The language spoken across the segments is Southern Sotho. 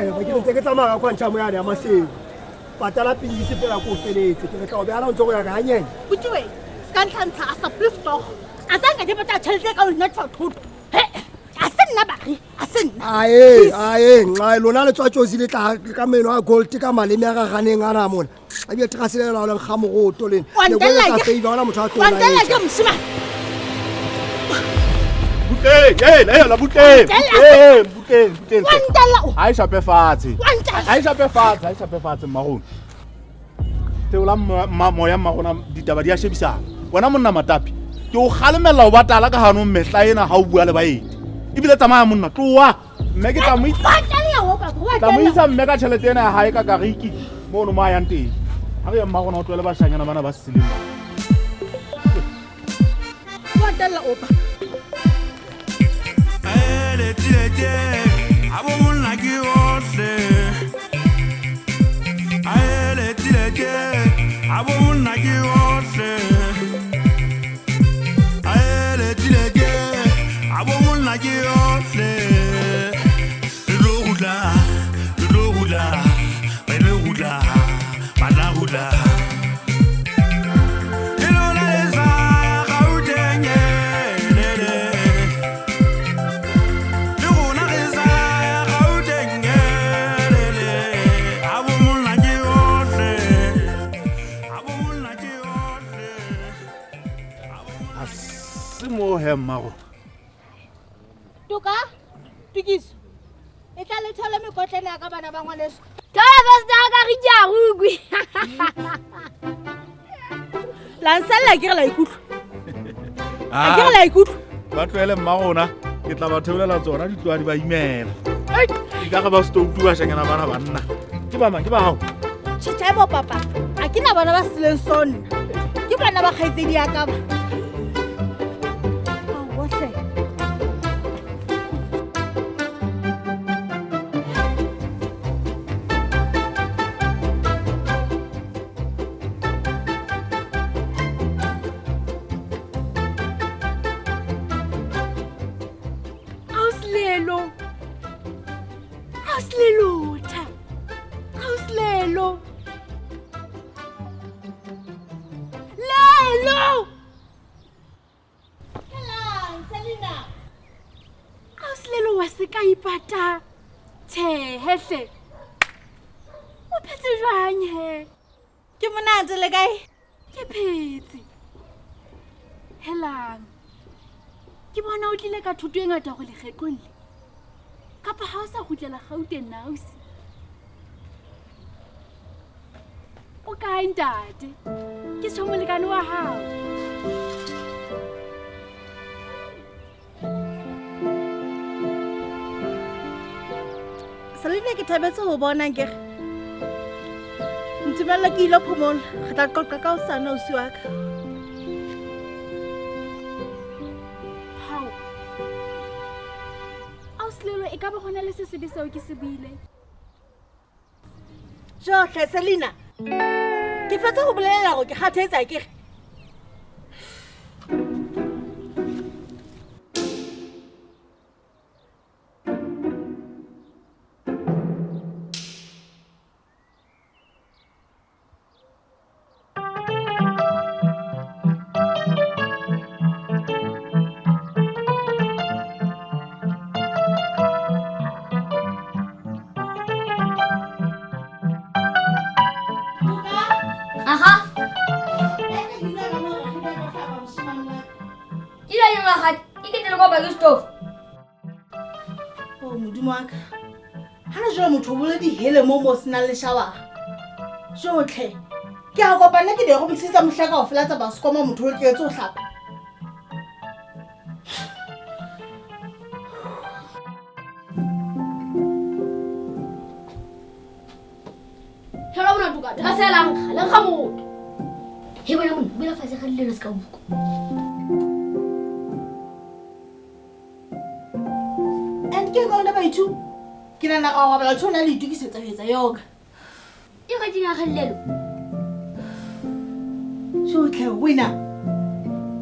Sheba ke ntse ke tsamaya ka quantum yane ya Maseru. Patala pilisi fela ko feletse. Ke re tla o behala o ntse go ya ka hanyane. Butiwe, se ka ntlhantsha a sa pliftogo. A sa nka ke patala tšhelete ka o nna thoto. He, a se nna bare, a se nna. Ae, ae, nxa lona le tswa tsosi le tla ka meno a gold ka maleme a gaganeng ana mona. A bile trasilela le ga mogoto le. Wa Le ntella go ke- favor ona motho a tlo. Wa ntella ke moshimane. Butleng, hey, hey, la butleng. Ntella. Butleng, butleng, butleng. Wa ntella o. Ha e shape fatshe. Wa ntella. Ha e shape fatshe, ha e shape fatshe mmarona. Theola moya mmarona ditaba di a shebisana. Wena monna Matapi, ke o kgalemella ho batala ka hanong mehla ena ha o bua le baeti. Ebile tsamaya monna, tloha. Mme ke tla mo isa. Wa ntella o papa, wa Tla mo ntella. isa mme ka tjhelete ena ya hae ka kariki mono mo a yang teng. Ha re ye mmarona o tlohele bashanyana bana ba seleng ba. Wa ntella o papa. Ha se moo he mmarona. Toka, Tokiso. E tla le thole mekotlana ya ka bana ba ngwaneso. Thola first ya ka re ke a rukwe. La nsella ke re la ikutlwa. A ke re la ikutlwa. Ba tlohele mmarona, ke tla ba theolela tsona di tloha di ba imela. Di ka re ba stoutu bashanyana bana banna. Ke ba mang? Ke ba hao? Tjhe bo papa, a ke na bana ba sileng sonna. Ke bana ba kgaitsedi ya ka ba. Aowa hle. Ausilelo. Ausilelo tha. Ausilelo. Lelo. Helang, Selina. Ausilelo wa se ka ipata. Tjhe, hehle. O phetse jwang he? Ke monate le kae? Ke phetse. Helang. Ke bona o tlile ka thuto e ngata go lekgetlong le. Kapa ha o sa kgutlela Gauteng na ausi? O kae ntate? Ke tjho molekane wa hao. Selina ke thabetse ho bona nkere. Ntumella ke ile phomola. Re tla qoqa ka hosane ausi wa ka. Hao. Ausi Lelo e ka ba hona le se sebe seo ke se buileng? Jo hle Selina. Ke fetsa ho bolela hore ke kgathetse akere. Aha. Ke la eng rakgadi? E ke tlele kwa bake stove. Oh modimo wa ka. Ha le jwale motho o bole dihele mo mo senang le shawara. Jotlhe. Ke a kopana ke di-aerobics tsa mohla kaofela tsa basekoma motho o tletse ho hlapa. Thola bona toka, terase la nkga, le nkga motho. He bona monna, bula fatshe ga dilelo se ka utlwa. And ke ka baithu. Ke nahana ka robala tjho na le itokisetsa ho etsa yoga. E ka keng ya lelo. Jotlhe wena.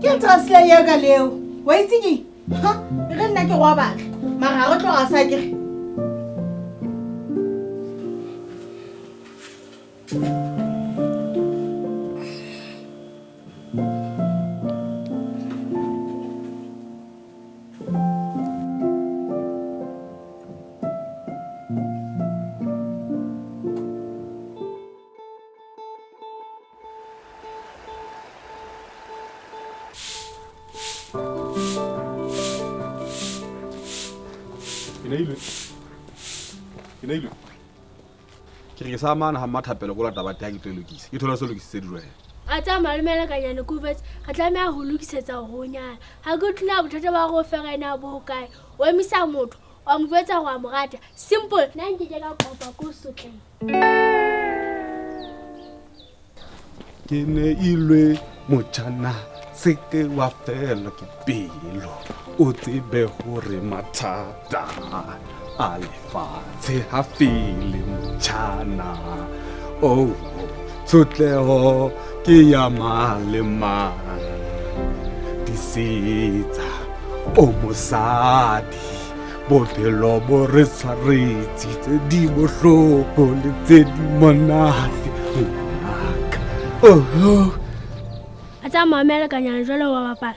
Ke terase la yoga leo. Wa itse keng? Ha, e re nna ke robala. Mara ha re tlo rasa akere. Ke neilwe. Ke neilwe. Ke re ke sa mane ga mmathapelo ko lata bate ha ke tlo e lokisa. Ke thola se lokisitse dirwehe. A tsa malome lekanyane ke ubetse re tlameha ho lokisetsa ho nyala. Ha ke utlwile bothata ba go ferena bo hokae. O emisa motho, wa mo jwetsa hore wa mo rata. Simple. Nna nkeke ka kopa ko sotleng. Ke neilwe motjhana se ke wa fela ke pelo o tsebe hore mathata a lefatshe ha fele motjhana oh tshotleho ke ya mang le mang disetsa o mosadi bophelo bo re tshwaretse tse di bohloko le tse di monate ngwanaka oho A tsa mamela kanyana jwale wa bapala.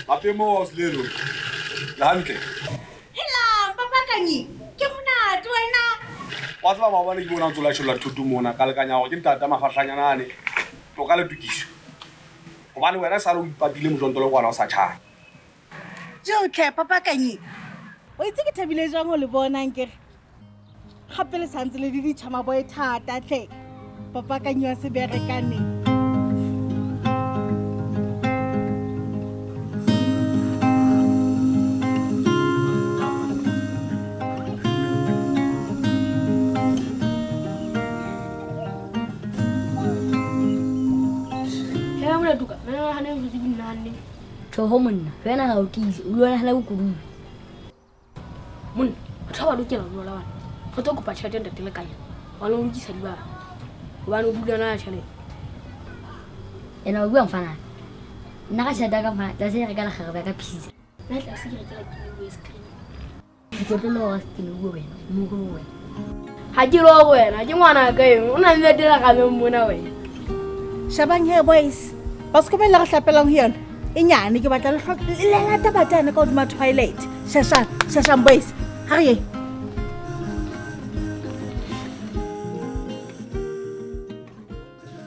Hape mo Auslelo. Le hantle. Helang, papa Kanyi, ke monate wena. Wa tseba maobane ke bona o ntso laisholla thoto mona ka lekanya hore ke ntata mafahlanyana ane toka le tokiso. Hobane wena sale o ipatile mojontolo kwana o sa tjhaye. Jotlhe, papa Kanyi. O itse ke thabile jwang ho le bona nkere. Gape le santse le di ditšhama boy thata tlhe. Papa Kanyi wa seberekane. Hela mona tuka, nna nahana hore ke nahanne. Tjho monna, wena ha o tiise, o dula o nahana bokudubi. Monna, batho ba ba lokela ho lola bana. Re tlo kopa tjhelete ntate Lekanya. Hobane o lokisa dibaka. Hobane o dula na tjhelete. Ena o bua mfana. Nna ka tjhelete ya ka mfana, tlase ke reka lekgarebe ya ka pizza. Nna tlase ke rekela ke le ice cream. Ke tlo lo ke le bua wena, moholo wena. Ha ke lo wena, ke ngwana ka eng? O na le tela rameng mona wena. Shabang he boys. Basekope le re hlapelang ho yona. E nyane ke batla le hloka le lata batana ka hodima toilet. Shashang, shashang boys. Ha re ye.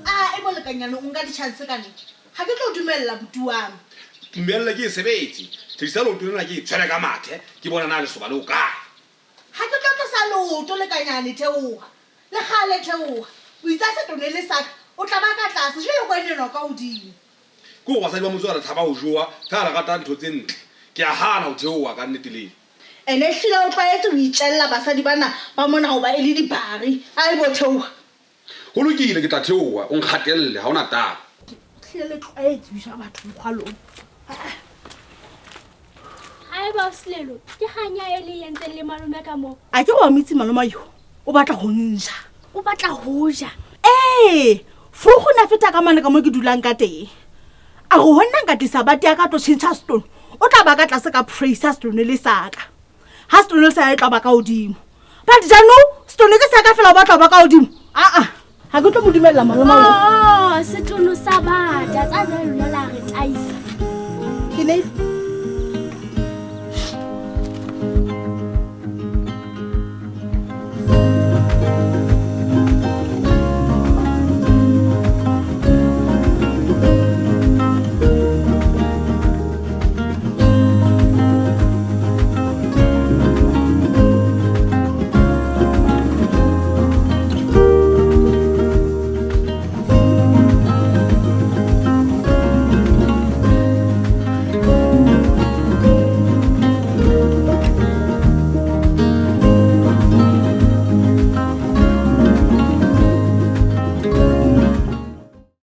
A e bolekanyane o nka di-chance ka nna. Ha ke tlo o dumella buti wa me. Dumella ke e sebetse. Thekisa leoto lena ke e tshwere ka mathe, ke bona na lesoba le o kae. Ha ke tlo tlosa leoto lekanyane theoha. Le kgale theoha. O itse ha setone le sa ka, o tla ba ka tlase jwale kwa enwa ka hodimo. Ke hore basadi ba motse wa re tshaba ho jowa, feela re rata ntho tse ntle. Ke a hana ho theoha ka nnete leo. Ene ehlile o tlwaetse ho itjella basadi bana ba mona hoba e le dibari. Ai bo theoha. Ho lokile ke tla theoha, o nkgatelle, ha hona taba. Ehlile le tlwaetse ho ja batho mokgwa lona. Haeba o selelo, ke kganya e le entseng le malome ka moo. A ke re wa mo itse maloma yo, o batla ho nja. O batla ho ja. Ee, Frogo ne a feta ka mane ka mo ke dulang ka teng. A re ho nna nka tlisa bate ya ka tlo tjhentjha setone, o tla ba ka tlase ka praise ha setone le sa ka. Ha setone le sa ya e tla ba ka hodimo. But jaanong setone ke sa ka fela o batla ho ba ka hodimo. Aa, ha ke tlo mo dumella maloma o. Oh, setono sa bata tsa jwale lona la re taisa. Ke ne